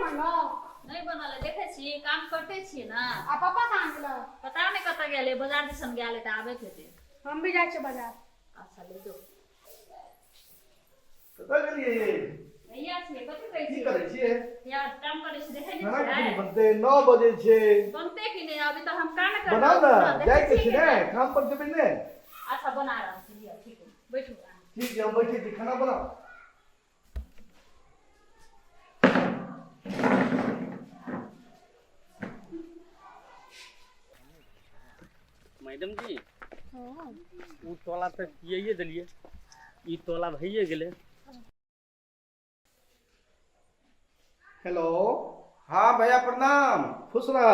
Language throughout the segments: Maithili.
बनलो? नहि बनल है, देखै छी काम करते छियै ने। आ पापा कहाँ गेलो? पता नहि कतऽ गेलै, बाजार दिसन गेल है तऽ आबैत हेतै। हम भी जाइ छियै बाजार। अच्छा ले जो। कतऽ गेलियै? भैया छियै, कथी कहै की छियै? करै छियै? यार काम करै छी, देखै नहि खाना छियै? कखन बनतै? 9 बजे छै। बनतै कि नहि अभी तऽ हम काम कर बनाउ रहल ने। छी, देखै जाइके छियै छै कि ने, नहि? काम पर जेबै ने। अच्छा बना रहल छी, लिअ ठीक है, बैठू अहाँ। ठीक छै, हम बैठै छी, खाना बनाउ। मैडम जी, ओ टोला तऽ पियाइए देलियै, ई टोला भइए गेलै। हेलो। हाँ भैया प्रणाम। खुश रह।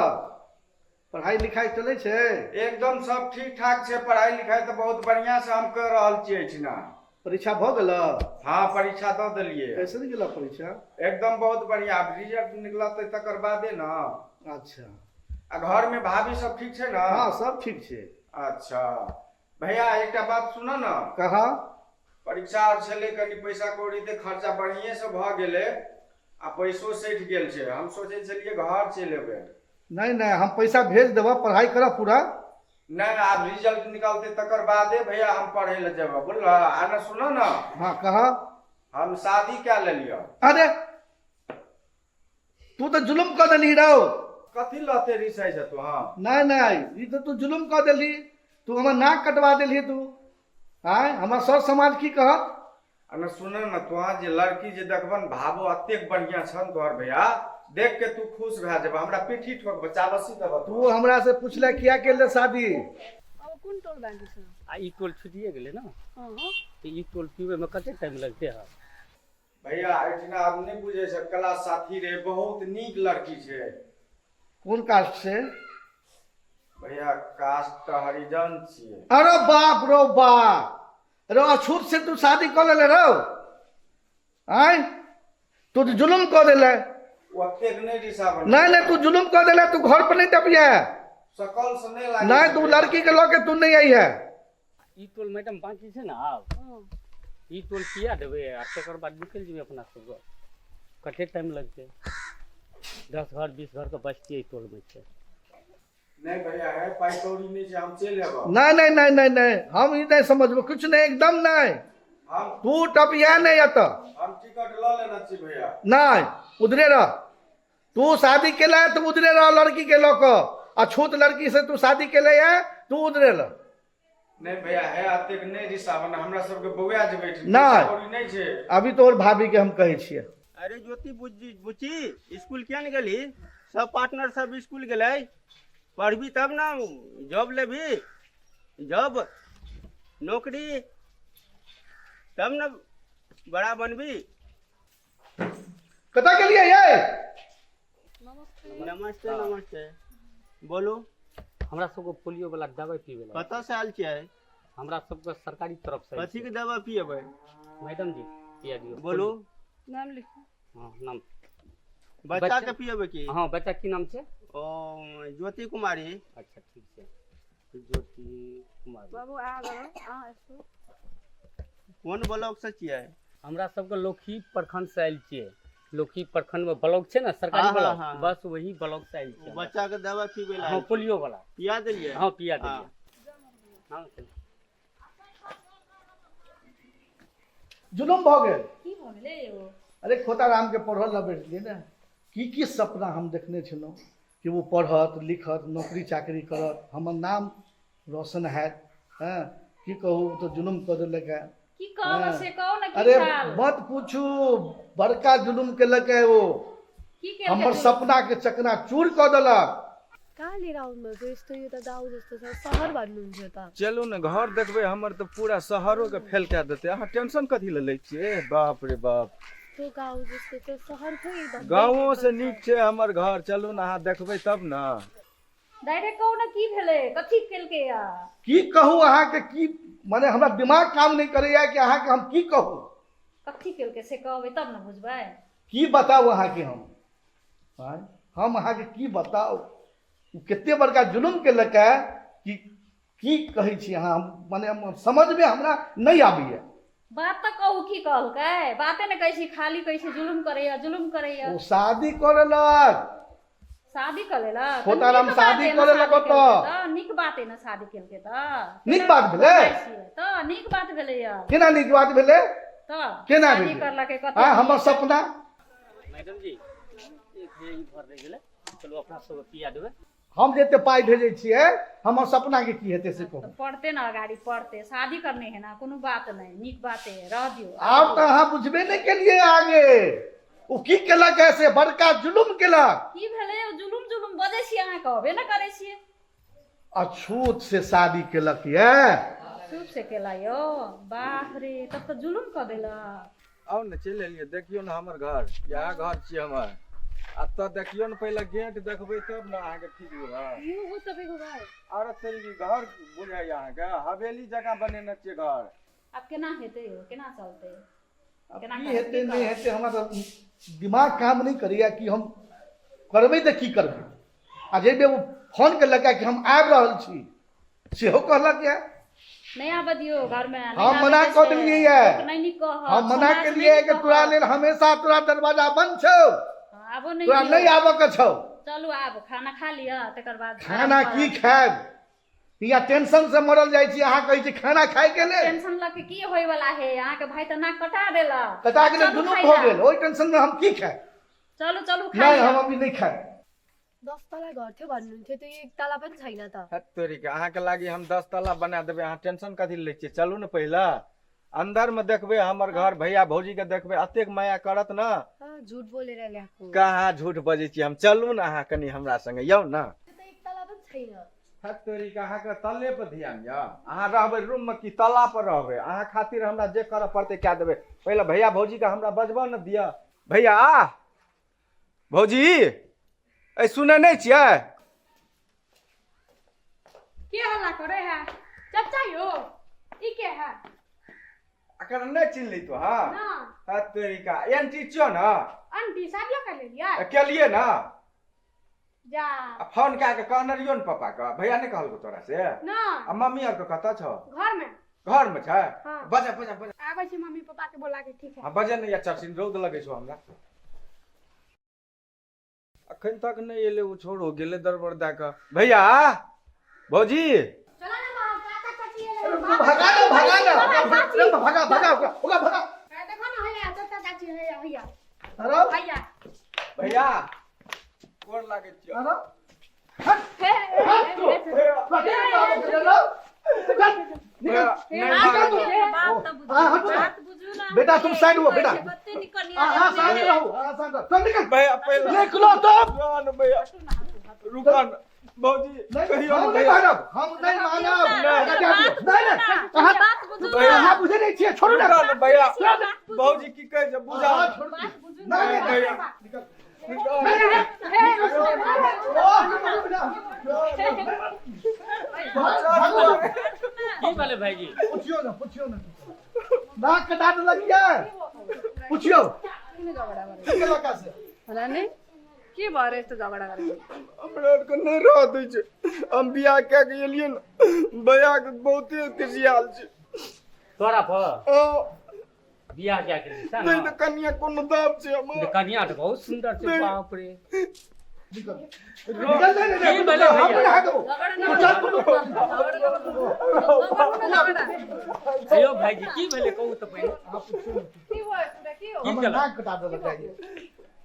पढ़ाई लिखाई चलै छै? एकदम सब ठीक ठाक छै, पढ़ाई लिखाई तऽ बहुत बढ़िया से हम कर रहल छियै एहिठिना। परीक्षा भऽ गेल? हाँ परीक्षा दऽ देलियै। कैसन गेल परीक्षा? एकदम बहुत बढ़िया, आब रिजल्ट निकलतै तकर बादे ने। अच्छा। आ घर में भाभी सब ठीक छै ने? हाँ सब ठीक छै। अच्छा भैया एकटा बात सुनऽ ने। कहा। परीक्षा आर छलै, कनि पैसा कौड़ी के खर्चा बढ़िए से भऽ गेलै आ पैसो सठि गेल छै, हम सोचै छलियै घर चलि एबै। नहि नहि, हम पैसा भेज देबऽ, पढ़ाई करऽ पूरा। नहि आब रिजल्ट निकलतै तकर बादे भैया हम पढ़ै लए जेबै, बुझलऽ? आ ने सुनऽ ने। हाँ कहा। हम शादी कए लेलियै। अरे तू तऽ जुलुम कऽ देलही रौ। कथी लहते रिसाइ छ तू? हाँ नहि नहि, ई तऽ तू जुलुम कऽ देलही, तू हमर नाक कटवा देलही तू। आँय, हमर सर समाज की कहत? आ ने सुन ने, तोहाँ जे लड़की जे देखबन भावो अतेक बढ़िया छन तोहर भैया, देख के तू खुश भए जेबह, हमरा पीठी ठोकबह, चाबसी देबह तू हमरा से पूछले किया केले शादी? अब कोन टोल बाँकी छ? आ ई टोल छुटिए गेलै ने, तऽ ई टोल पीबैमे कते टाइम लगतै? हँ भैया एहिठिना आब नहि बुझै छ, क्लास साथी रहे, बहुत नीक लड़की छै। कोन कास्ट से? भैया कास्ट तऽ हरिजन छियै। अरे बाप रो बाप रो, अछूत से तू शादी कऽ लेले रौ? आँय, तू तऽ जुलुम कऽ देले। ओतेक नहि रिसावन। नहीं नहीं, तू जुलुम कऽ देले, तू घर पर नहीं टपिया। सकल से नहि लागे। नहीं, तू लड़की के लऽ के तू नहीं आई है। ई टोल मैडम बाकी छै ने, आब ई टोल किया देबै आ तकर बाद निकलि जेबै अपना सबके। कते टाइम लगतै? 10 घर 20 घरके बस्ती एहि टोलमे छै। नहीं भैया है, पाई कौड़ी नहीं छै, हम चलि एबै। नहीं नहीं नहीं नहीं नहीं, हम ई नहीं समझबो कुछ नहीं, एकदम नहीं। हम तू टपिया नहीं एतऽ। हम टिकट लऽ लेने छी भैया। नहीं, उधरे रह। तू शादी केला तो उधरे रह लड़की के लऽ कऽ, अछूत लड़की से तू शादी केले है, तू उधरे रह। नहीं भैया है, अतेक नहीं रिसावन, हमरा सबके बौआ जेबै। नहि। कौड़ी नहीं छै। अभी तोहर भाभी के हम कहै छियै। अरे ज्योति बुच्ची, बुच्ची स्कूल किया नहीं गेली? सब पार्टनर सब स्कूल गेलै, पढ़बी तब ना जॉब लेबी, जॉब नौकरी तब ना बड़ा बनबी। कतऽ गेलियै यै? नमस्ते नमस्ते, बोलू। हमरा सबके पोलियो वाला दवाइ पीबै लए। कतऽ से आयल छियै? हमरा सबके सरकारी तरफ से। कथी के दवा पियेबै? मैडम जी पिया दियौ। बोलू। नाम लिखू। हाँ नाम। बच्चा बच्चा के पियेबै की? हाँ बच्चा की नाम छै? ओ ज्योति कुमारी। अच्छा ठीक छै, ज्योति कुमारी। बाबू आ गलो, अहाँ यसो। कोन ब्लॉक से छियै? हमरा सबके लोकही प्रखंड से आयल छियै। लोकही प्रखंड में ब्लॉक छै ने सरकारी हाँ, हाँ, ब्लॉक, हाँ। बस वही ब्लॉक से आयल छियै। बच्चा के दवा पीबै लए हाँ पोलियो वाला पिया देलियै? हाँ पिया देलियै। हाँ जुलुम भऽ गेल। की भऽ गेलै यौ? अरे खोता राम के पढ़ल लए बैठलियै ने, की की सपना हम देखने छलहुँ कि ओ पढ़त लिखत, नौकरी चाकरी करत, हमर नाम रोशन हैत। हँ की कहू, तऽ जुलुम कऽ देलक है। की कहब हाँ। से कहू ने, की अरे भेल? मत पूछू, बड़का जुलुम केलक है ओ। की केलकै हमर जुलुम? सपना के चकना चूर कऽ देलक। कहाँ लिएर आउनुभएको यस्तो? यो त गाउँ जस्तो छ, सहर भन्नुहुन्छ त। चलू ने घर देखबै, हमर तऽ पूरा शहरो के फेल कए देतै। अहाँ टेंशन कथी लए लै छियै? बाप रे बाप, यस्तो गाउँ जस्तो छ, सहर खोइ भन्दै गाँवो से नीक छै हमर घर। चलू ने, अहाँ देखबै तब ने। डायरेक्ट कहू ने, की भेलै, कथी केलकै या? की कहू अहाँके, की माने हमरा दिमाग काम नहि करैया कि अहाँके हम की कहू। कथी केलकै से कहबै तब ने बुझबै। की बताउ अहाँके हम? आँय, हम अहाँके की बताउ, ओ कते बड़का जुलुम केलक है कि की कहै छी अहाँ, हम माने हम समझमे हमरा नहि आबैया। बात तऽ कहू की कहलकै? बाते ने कहै छी, खाली कहै छी जुलुम करैया जुलुम करैया। ओ शादी कऽ लेलक। शादी कऽ लेलक? खोताराम नीक बात शादी है कऽ ने लेलक शादी ओतऽ। केलकै तऽ नीक बात है ने शादी केलकै तऽ। नीक बात भेलै? तऽ नीक बात भेलैया। केना नीक बात भेलै? तऽ केना शादी भेलै? करलकै कते हँ, हमर सपना। मैडम जी, एक हे ई भर रहि गेलै, चलू अपना सब पिया देबै। हम जते पाइ भेजै छियै, हमर सपना के की हेतै से कहू। पढ़ते ने अगाडि पढ़ते, शादी करने है ना, कोनो बात नहीं, नीक बात है, रह दियौ। आब तऽ अहाँ बुझबे नहि केलियै आगे ओ की केलक है, से बड़का जुलुम केलक। की भेलै? जुलुम जुलुम बजै छियै अहाँ, कहबे ने करै छियै। अछूत से शादी केलक ये। अछूत से केला यौ? बाप रे, तब तऽ जुलुम कऽ देलक। आउ ने, चलि एलियै। देखियौ ने हमर घर, इएह घर छियै हमर। आ तऽ देखियौ ने, पहिले गेट देखबै तब ने अहाँके ठीक बुझायत। यो हो तपाईँको घर? आर तरीके घर बुझाइए अहाँके? हवेली जकाँ बनेने छियै घर। आब केना हेतै यौ? केना चलतै? आब केना की करबै? हेतै की नहि करबै? हेतै, हमरा तऽ दिमाग काम नहि करैया कि हम करबै तऽ की करबै। आ जाहिमे ओ फोन केलक कि हम आबि रहल छी, सेहो कहलक ये। नहि आबऽ दियौ घरमे। हम मना कऽ देलियै ये। नहि नीक कहत, हम मना समाज केलियै नहि कि नीक तोरा कहत। लेल हमेशा तोरा दरवाजा बंद छौ। हँ, आबो नहि तोरा दियौ। नहि आबऽ के छौ। चलू, आब खाना खा लिअ, तकर बाद खाना आराम की करब। खायब? या टेंशन से मरल जाइ छी, अहाँ कहै छी खाना खाय के लेल। टेंशन लऽ के की होय वाला है? अहाँके भाई तऽ नाक कटा देलक। कटा गेलै। चलू दुनू खाइ भऽ ला। गेल। ओहि टेंशन मे हम की खायब? चलू चलू, खाइ नहि, लिअ। हम अभी नहि खायब। 10 तला घर थियो भन्नुहुन्थ्यो, त्यो एक तला पनि छैन त। हत तोरीके, अहाँके लागी हम 10 तला बना देबै। अहाँ टेंशन कथी लै छियै? चलू ने, पहिले अंदरमे देखबै हमर घर। भैया भौजीके देखबै, एतेक माया करत ने। अँ, झुट बोलेर ल्याएको। कहाँ झूठ बजै छी हम? चलू ने अहाँ कनि हमरा संगे यौ ने। त्यो त एक तला पनि छैन। हत तोरीके, अहाँके तले पर ध्यान यऽ। अहाँ रहबै रूममे कि तला पर रहबै? अहाँ खातिर हमरा जे करऽ पड़तै कए देबै। पहिले भैया भौजीके हमरा बजबऽ ने दिअ। भैया भौजी, ऐ सुनै नहि छियै? के हल्ला करे है चाचा यो? ई के है? अकर नहि चिन्हली तो? हाँ। ना। हत तोरीका, एंटी छियौ ने। आंटी शादियो कर लेलियै? केलियै ने। जा। आ फोन कए के कहने रहियौ ने पापा के। भैया नहि कहलको तोरा से? ना। आ मम्मी आरके कतऽ छौ? घर में। घर में छै? हाँ। बजा बजा बजा। आबै छी मम्मी पापा के बोला के, ठीक है? हाँ, बजे ने या चर्चिन, रौद लगै छौ हमरा। अखन तक नहि एलै ओ। छोड़ो, गेलै दरबर दए कऽ। भैया भौजी। चला ना बाहर, चाचा चाची एलै। भगा ना, भगा ना, भगा भगा ओकरा, ओकरा भगा। देखो ना, हैया चाचा चाची, हैया हैया। अरे। हैया। भैया, गोर लागै छियौ। अरे हट हट तू। भैया, नहीं मारब। बात तऽ बुझू। हाँ, हटू ना। बात बुझू ना। बेटा, तुम साइड हुआ, बेटा। कते नीक कनिया। अहाँ शांत रहू, अहाँ शांत रहू। चल निकल। भैया, पहिले निकलो तुम। रुको न भैया, रुको न भौजी। नहीं, कहियो हम न नहीं भैया। मानब, हम नहीं मानब। नहीं, नहीं नहीं, अहाँ बात बुझू। भैया। अहाँ बुझे नहीं छियै, छोड़ू ना। रुको न भैया। बात बुझू। भौजी की कहै छै बुझा। अहाँ छोड़ू। बात बुझू। नहीं नहीं। भैया। नहीं नहीं, ओह, भागो। की भेलै भाईजी? पूछियो ना, पूछियो ना, नाक कटा देलक ये। पूछियो की केलक से। होला नि, के भएर यस्तो झगडा गरेको? हमरा आरके नहि रह दै छै। हम बियाह कए के एलियै ने, भैयाके बहुते खिसियाल छै। तोरा पर? हँ। बियाह क्या केली सैह नहि ने? तऽ कनिया कोनो दाम छै हमर? कनिया तऽ बहुत सुन्दर छै। नहीं। बाप रे। निकल निकल। नहीं नहीं। की नहीं, भेलै हम भैया? नहीं भागो। तू चल तू। यौ भाईजी, की भेलै कहू तऽ पहिने। के भयो कुरा, के हो? की हमर केलक? नाक कटा देलक है ये।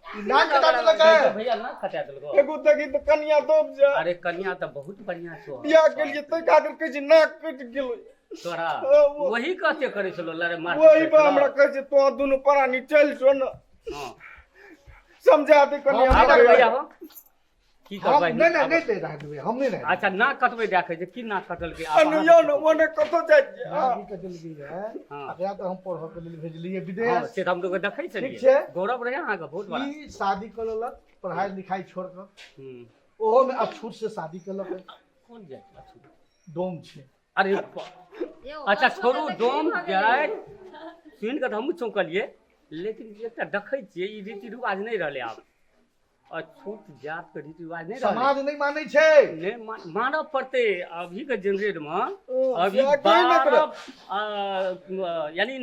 ई नाक कटा देलक है। भैया, नाक कटा देलको? एगो देखी तऽ कनिया दब छै। अरे, कनिया तऽ बहुत बढ़िया छौ। बियाह केलियै ताहि खातिर कहै छै नाक कटि गेलै। तोरा? हाँ, वही कहते करै छलो लड़े मार। वही पर हमरा कहै छै तोरा दुनू प्राणी चलि छौ ने। समझा दे कनि आब हमरा। भैया हो, की हम करबै? नहीं नहीं, नहीं दे रह देबै, हम नहीं रह। अच्छा, नाक कटबै देखै छै की नाक कटलकै आब? अनु यौ ने, ओने कतौ जाइ छियै? नाक भी कटलकै है। हाँ। एकरा तऽ हम पढ़ऽ के लेल भेजलियै विदेश। से तऽ हम लोग देखै ठीक छलियै। छै। गौरव रहै अहाँके बहुत बड़ा। ई शादी कऽ लेलक पढ़ाई लिखाई छोड़ कऽ। ओहो में अछूत से शादी केलक। कोन जाइ अछूत? डोम छै। अरे अच्छा छोड़ू, डोम जाय सुनि कऽ तऽ हमहूँ चौंकलियै, लेकिन एकटा देखै छियै ई रीति रिवाज नहि रहलै आब। अछूत जात के रीति रिवाज नहि रहलै। समाज नहि मानै छै। नहि मानऽ पड़तै अभी के जेनरेट मे। ओ, अभी सएह कही ने 12 यानी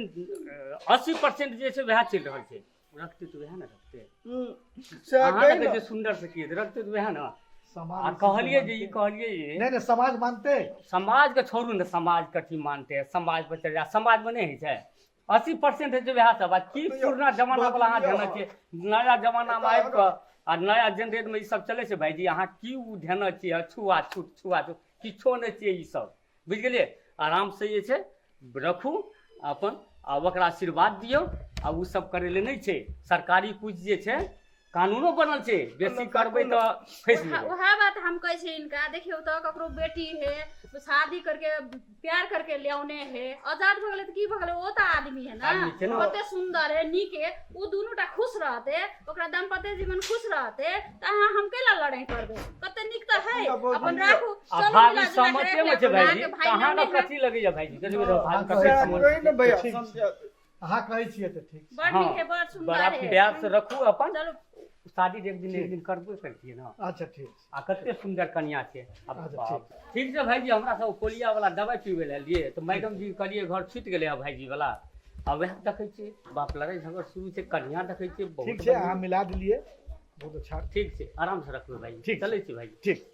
80% जे छै वएह चलि रहल छै। रखतै तऽ वएह ने रखतै। सएह अहाँ कही देखै ने। छियै सुन्दर से की हेतै, रखतै तऽ वएह ने। समाज आ कहलियै जे ई कहलियै जे नहि नहि, समाज मानतै। समाज के छोड़ू ने, समाज कथी मानतै, समाज पर चलि जा, समाज मे नहि होइ छै। 80% होइ छै वएह सब। आ की पुरना जमाना वाला अहाँ ध्यान छियै, नया जमाना मे आबि कऽ आ नया जेनरेट मे ई सब चलै छै। भाईजी, अहाँ की उ ध्यान छियै? छुआ छूत छुआ छूत किछो नहि छियै ई सब, बुझि गेलियै? आराम से जे छै रखू अपन आ ओकरा आशीर्वाद दियौ। आ ओ सब करै लए नहि छै। सरकारी कुछ जे छै कानूनो बनल छै, बेसी करबै तऽ फँसि जेबै। वएह बात हम कहै छी इनका, देखियौ तऽ ककरो बेटी है, शादी करके प्यार करके लियौने है, आजाद भऽ गेलै तऽ की भऽ गेलै? ओ तऽ आदमी है ने। आदमी छै ने। कते सुन्दर है, नीक है, ओ दुनू टा खुश रहते, ओकरा दाम्पत्य जीवन खुश रहते तऽ अहाँ हम कैला लड़ाई करबै? कते नीक तऽ है, अपन राखू। आ चलू भाभी मिला जुला के सहमते मे राखि छै लेब। भाईजी, अहाँके भाई कहाँ नमने ने है। कथी लगैया भाईजी, कथी भाभी कते सएह समझ कही ने भैया। ठीक छै। अहाँ कहै छियै तऽ ठीक छै। बड़ हाँ, नीक है, बड़ सुन्दर बड़ा है। प्यार से रखू अपन। चलू। शादी एक दिन एक दिन करबे करतियै ने। अच्छा, ठीक छै। आ कते सुन्दर कनिया छै। आ अच्छा, बाप। ठीक छै भाईजी, हमरा सब पोलिया वाला दवाइ पीबै लए एलियै तऽ मैडम जी कहलियै घर छुटि गेलै। भाईजी वाला आ वएह देखै छियै बाप लड़ाइ झगड़ शुरू छै, कनिया देखै छियै बहुत ठीक छै। बढ़िआँ। अहाँ मिला देलियै, बहुत अच्छा। ठीक छै, आराम से रखबै भाईजी। ठीक छै। चलै छी भाईजी। ठीक।